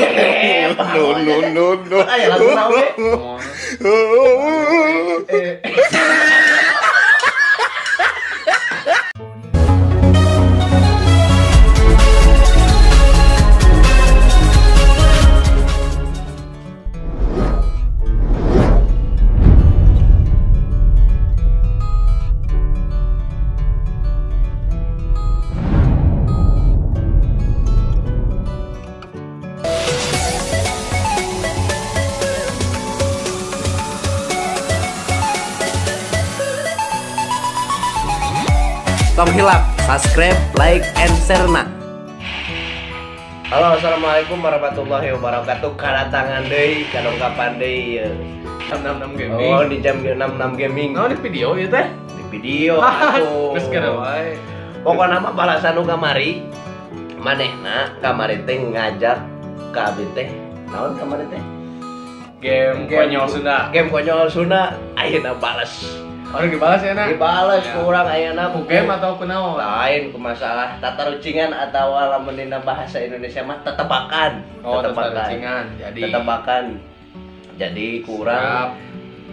No no no no. Aya lagu naon we? Tong hilap, subscribe, like, and share na. Halo, assalamualaikum warahmatullahi wabarakatuh. Kadatangan deui, kadongkapan deui. 66 gaming. Oh, di jam 66 gaming. Oh, di video ieu teh? Di video atuh. Geus kana wae. Pokona mah balasan nu kamari. Manehna kamari teh ngajak ka abdi teh. Naon kamari teh? Game konyol Sunda. Game konyol Sunda ayeuna bales. Orang dibalas ya nak? Dibalas ya. Kurang ayeuna ku game atau ku naon? Lain ku masalah tatarucingan atau lamun dina bahasa Indonesia mah tetebakan. Oh, tatarucingan. Jadi tetebakan. Jadi kurang.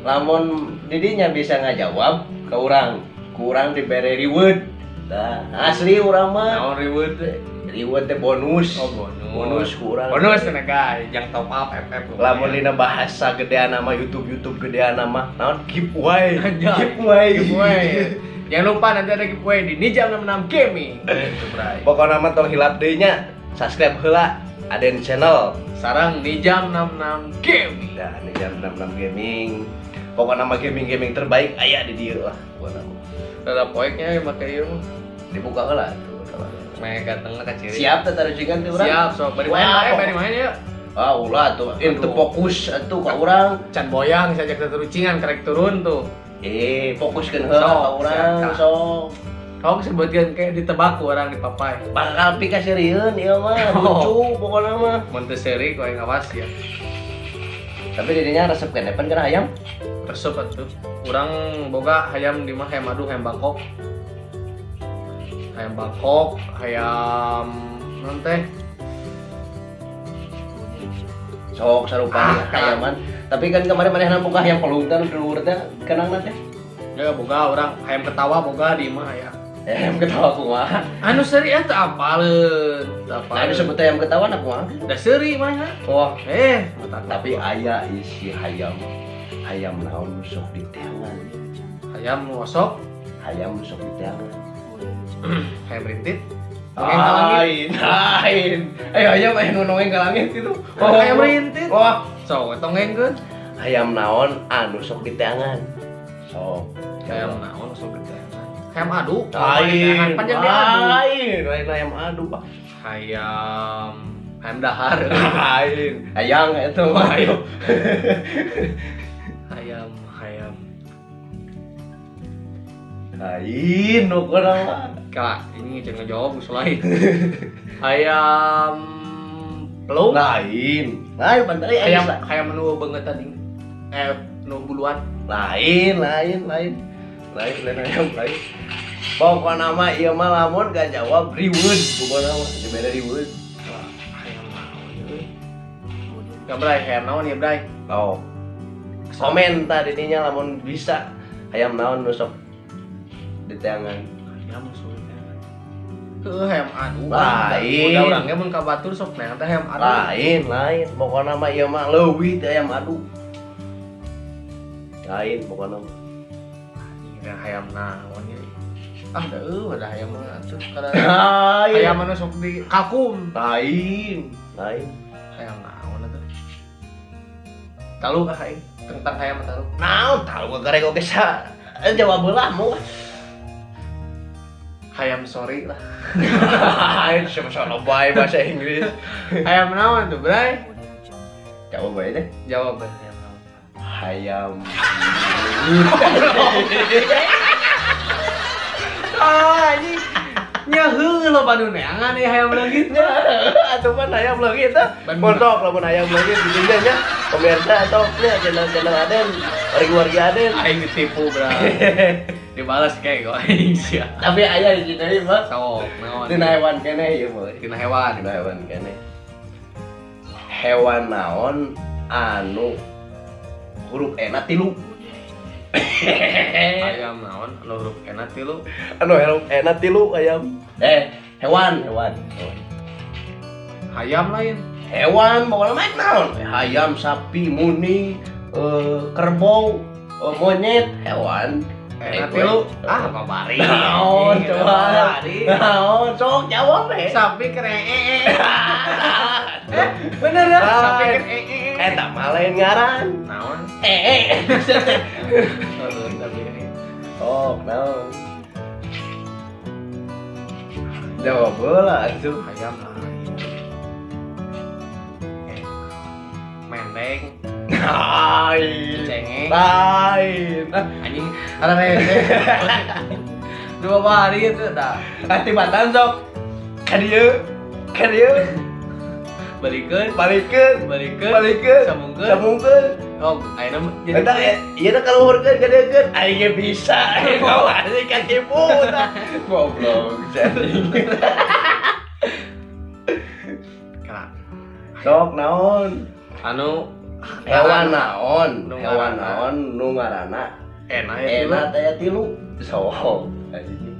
Lamun didinya bisa ngajawab ke urang, kurang dibere reward. Nah, asli urang mah. Naon reward teh? Reward teh bonus. Oh, bonus. Bonus kurang. Bonus cenah guys, jang top up FF. Lamun dina bahasa gedean nama YouTube gedean nama naon giveaway. Giveaway. Giveaway. Jangan lupa nanti ada giveaway di Nijam 66 Gaming. Gitu, Bray. Pokokna mah tong hilap deui nya, subscribe heula Aden channel sareng Nijam 66 Gaming. Nah, Nijam 66 Gaming. Pokokna mah gaming-gaming terbaik aya di dieu lah pokokna. Rada poeknya make ieu mah. Dibuka heula tuh. Mega tengah kaciri. Siap tatarucingan teh urang. Siap, sok bari main, bari main ya. Ah, ulah atuh. Teu fokus atuh ka urang. Can boyang sajak tatarucingan karek turun tuh. Fokuskeun heula ka urang sok. Kau sebutkeun kayak ditebak ku urang di papai. Bakal pikaseurieun ieu mah, lucu pokona mah. Mun teu seuri ku aing awas ya. Tapi didinya resep keneh pan kana hayam? Resep atuh. Urang boga hayam di mah hayam adu, hayam Bangkok. Hayam Bangkok, hayam non teh sok sarupa hayaman. Tapi kan kemarin manehna boga hayam pelungtan dulur teh kenangna teh. Ya boga urang hayam ketawa boga di imah aya. Hayam ketawa kumaha? Anu seuri teu apaleun, teu apaleun. Anu sebut hayam ketawa na kumaha? Da seuri mah. Wah, tapi aya isi hayam. Hayam naon sok diteangan. Hayam nu osok, hayam sok diteangan. Hayam rintit. Lain, lain. Ayo ayam aya nu nongeng ka langit kitu. Oh, hayam rintit. Wah, sok tongengkeun. Hayam naon anu sok diteangan. Sok. Hayam naon sok diteangan. Hayam adu. Lain, panjang diadu. Lain, lain hayam adu, Pak. Hayam hayam dahar. Lain. Hayang eta mah ayo. Hayam hayam. Lain nu kurang mah. Kak, ini jangan ngejawab musuh lain. Hayam pelung? Lain. Lain pantai hayam hayam nu beungeut tadi. Nu buluan. Lain, lain, lain. Lain, lain hayam lain. Pokona mah ieu mah lamun gak jawab reward, pokona mah dibere reward. Hayam naon euy? Ya Bray, hayam naon ya Bray? Oh. Komen tadi dinya lamun bisa hayam naon nu sok diteangan. Hayam sok diteangan. Heuh, hayam adu. Lain. Udah urang ge mun ka batur sok neang teh hayam adu. Lain, lain. Pokona mah ieu mah leuwih teh hayam adu. Lain pokona mah. Anjing hayam naon ieu? Ah, da eueuh ada hayam mah atuh kada. Lain. Hayam anu sok di kakum. Lain, lain. Hayam naon atuh? Talu ka aing tentang hayam talu. Naon talu garek oge sa. Jawab heula mu. Hayam sorry lah. Lain siapa sono bae bahasa Inggris. Hayam naon tuh, Bray? Jawab bae deh. Jawab bae hayam naon. Hayam. Ah, ini nya heuh loba nu neangan ieu hayam leungit. Atuh pan hayam leungit teh. Bontok lamun hayam leungit di dinya nya. Pemirsa atau nya channel-channel Aden, wargi-wargi Aden. Aing ditipu, Bray. Dibalas kayak gue aing sia. Tapi aya hiji deui mah. Sok, naon? Tina hewan keneh ieu mah. Tina hewan. Tina hewan keneh. Hewan naon anu huruf E na 3? Ayam naon anu huruf E na 3? Anu huruf E na 3 ayam. Hewan. Hayam lain. Hewan pokoknya mah naon? Hayam, sapi, muning, kerbau, monyet, hewan. Enak tilu. Ah, babari. Naon coba. Naon sok jawab we. Sapi keree. Bener ya? Sapi keree. Eta mah lain ngaran. Naon? Oh, naon. Jawab heula atuh. Hayam lain. Mendeng. Lain. Cengeng. Lain. Anjing, ada mendeng. 2 hari itu dah. Tibatan sok. Ka dieu. Balikeun. Sambungkeun. Oh, ayeuna jadi eta ieu teh kaluhurkeun ka dieu. Aing ge bisa. Aing katipu tah. Goblok anjing. Sok naon? Anu hewan naon nu ngaranna ena teh 3 sok anjing.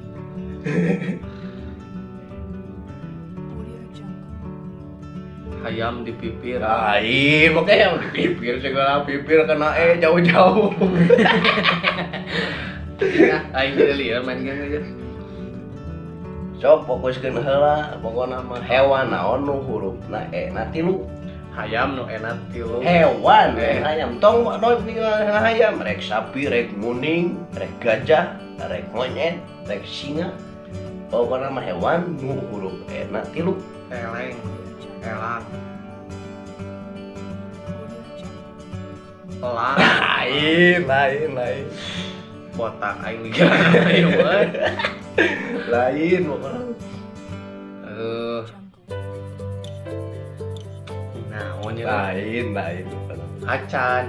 Hayam di pipir. Lain, makanya hayam di pipir segala pipir kena jauh-jauh. Aing jadi liar main game aja. Sok fokuskeun heula pokona mah hewan naon nu hurufna E na 3. Hayam nu enak 3. Hewan hayam tong no tinggal hayam rek sapi rek muning rek gajah rek monyet rek singa. Pokona mah hewan nu huruf E na 3. Eleng, elang. Elang. Lain. Botak aing mikir lain we. Lain pokona. Lain. Acan.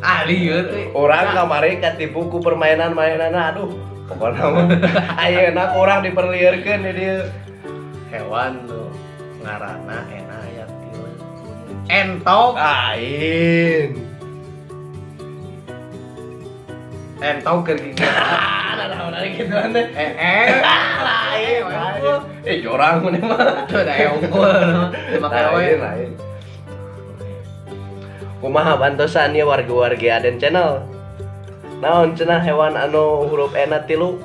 Ah, lieur euy. Urang kamari katipu ku permainan-mainanna aduh. Pokona mah ayeuna urang diperliurkeun di dieu. Hewan nu ngaranna ena aya 3. Entok. Lain. Entog keur gigi. Nah, gituan teh. Lain. Jorang mun mah. Itu da unggul. Make we. Lain. Kumaha bantosan ieu warga-wargi Aden Channel? Naon cenah hewan anu huruf E na 3?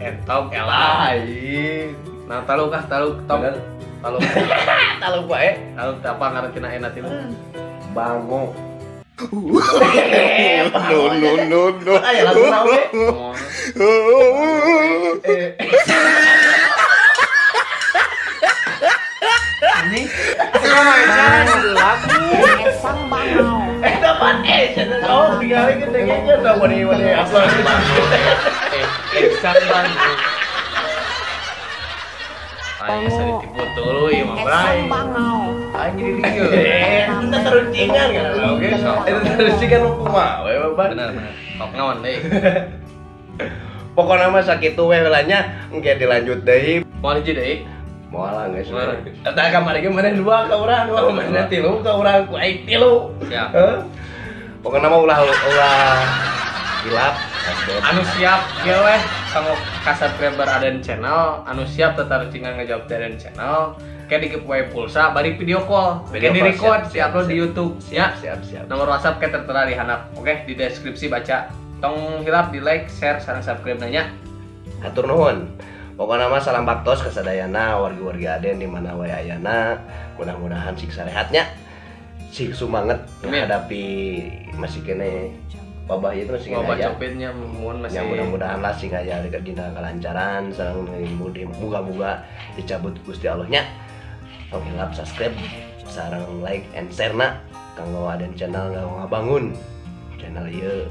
Entog elang. Lain. Nah, taluk ah, taluk top. Taluk. Taluk wae. Taluk apa ngaran cenah E na 3? Bango. No. Ayo lagu naon we? Ini lagu Esang bangau. Dapat oh tinggalikeun dengekeun tah wani upload. Esang bangau. Aing asa ditipu tuluy mah bray. Esang bangau. Aing jadi dieu. Eta terucingan kan. Oke, sok. Eta terucingan kumaha we babar. Bener. Sok naon deui. Pokona mah sakitu we heula nya engke dilanjut deui. Moal hiji deui. Moal lah geus. Eta kamari ge maneh 2 ka urang, maneh 3 ka urang, ku aing 3. Siap. Pokona mah ulah hilap. Anu siap kieu weh kanggo ka subscriber Aden Channel, anu siap tatarucingan ngajawab Aden Channel, kayak di giveaway pulsa bari video call, kayak di record, di upload di YouTube ya. Siap. Nomor WhatsApp kayak tertera di handap. Oke, di deskripsi baca. Tong hilap di like, share, sareng subscribe nanya. Hatur nuhun. Pokokna mah salam baktos kasadayana wargi-wargi Aden di mana wae ayana. Mudah-mudahan sing sarehatnya, sing sumanget menghadapi masih kene wabah itu masih kene wabah aya. Covid-nya mun masih. Ya mudah-mudahan lah sing aya dina kelancaran sareng muga-muga dicabut Gusti Allah nya. Tong hilap subscribe sareng like and share na kanggo Aden Channel ngabangun channel ieu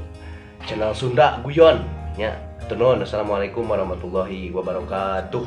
channel Sunda Guyon nya. Nuhun. Assalamualaikum warahmatullahi wabarakatuh.